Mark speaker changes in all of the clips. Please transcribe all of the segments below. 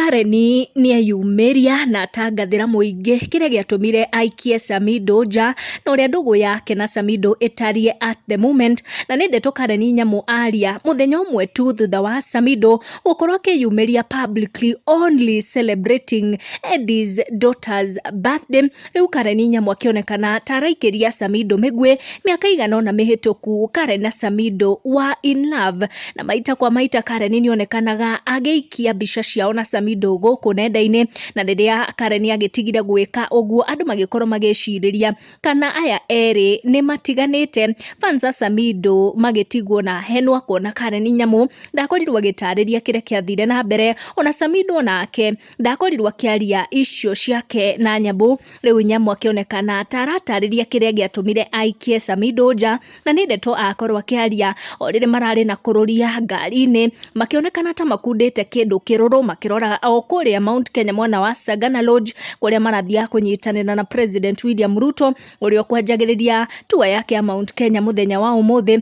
Speaker 1: Karen nĩeyumĩria na atangathĩra mũingĩ kĩrĩa gĩatũmire aikie Samido nja na ũrĩa ndũgũ yake na Samido ĩtariĩ at the moment. Na nĩ ndeto Karen Nyamu aria mũthenya ũmwe tu thutha wa Samido gũkorwo akĩyumĩria publicly only celebrating Eddie's daughter's birthday. Rĩu Karen Nyamu akĩonekana ta araikĩria Samido mĩguĩ. Mĩaka igana ũna mĩhĩtũku Karen na Samido were in love, na maita kwa maita Karen nĩonekanaga agĩikia mbica ciao na Samido gũkũ nenda-inĩ. Na rĩrĩa Karen agĩtigire gwĩka ũguo, andũ magĩkorwo magĩcirĩria kana aya erĩ nĩ matiganĩte. Fans a Samido magĩtigwo na henwa kuona Karen Nyamu ndakorirwo agĩtarĩria kĩrĩa kĩathire na mbere, ona Samido nake ndakorirwo akĩaria icio ciake na Nyamu. Rĩu Nyamu akĩonekana ta aratarĩria kĩrĩa gĩatũmire aikie Samido nja, na nĩ ndeto akorwo akĩaria o rĩrĩ mararĩ na kũrũria ngari-inĩ, makĩonekana ta makundĩte kĩndũ kĩrũrũ makĩrora o kũrĩa Mount Kenya mwena wa Sagana Lodge, kũrĩa marathiaga kũnyitanĩra na President William Ruto ũrĩa ũkwanjagĩrĩria tour yake ya Mount Kenya mũthenya wa ũmũthĩ.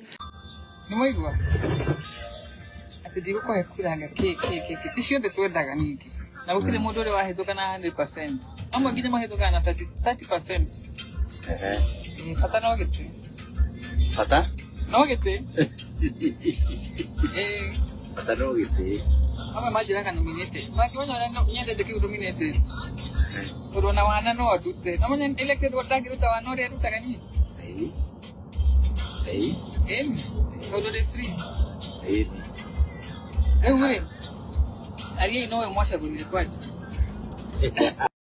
Speaker 2: Nĩ mwaigua atĩ ndigũkũhe kuranga kĩ kĩ kĩ kĩ, ti ciothe twendaga ningĩ, na gũtirĩ mũndũ ũrĩa wahĩtũka na 100%, amwe nginya mahĩtũkaga na 30%. Ĩ, bata no gĩtĩ.
Speaker 3: Bata?
Speaker 2: No gĩtĩ. Ĩ.
Speaker 3: Bata no gĩtĩ.
Speaker 2: Amwe manjĩraga nominated, mangĩmenya ũrĩa nyendete kĩu nominated, tondũ ona wana no ndute, no menya elected ndangĩruta wana ũrĩa ndutaga niĩ.
Speaker 3: Ĩĩ. Ĩĩ.
Speaker 2: Ĩni tondũ ndĩ free.
Speaker 3: Ĩĩ.
Speaker 2: Rĩu rĩ, ariai nowe mwacagũrire kwanja.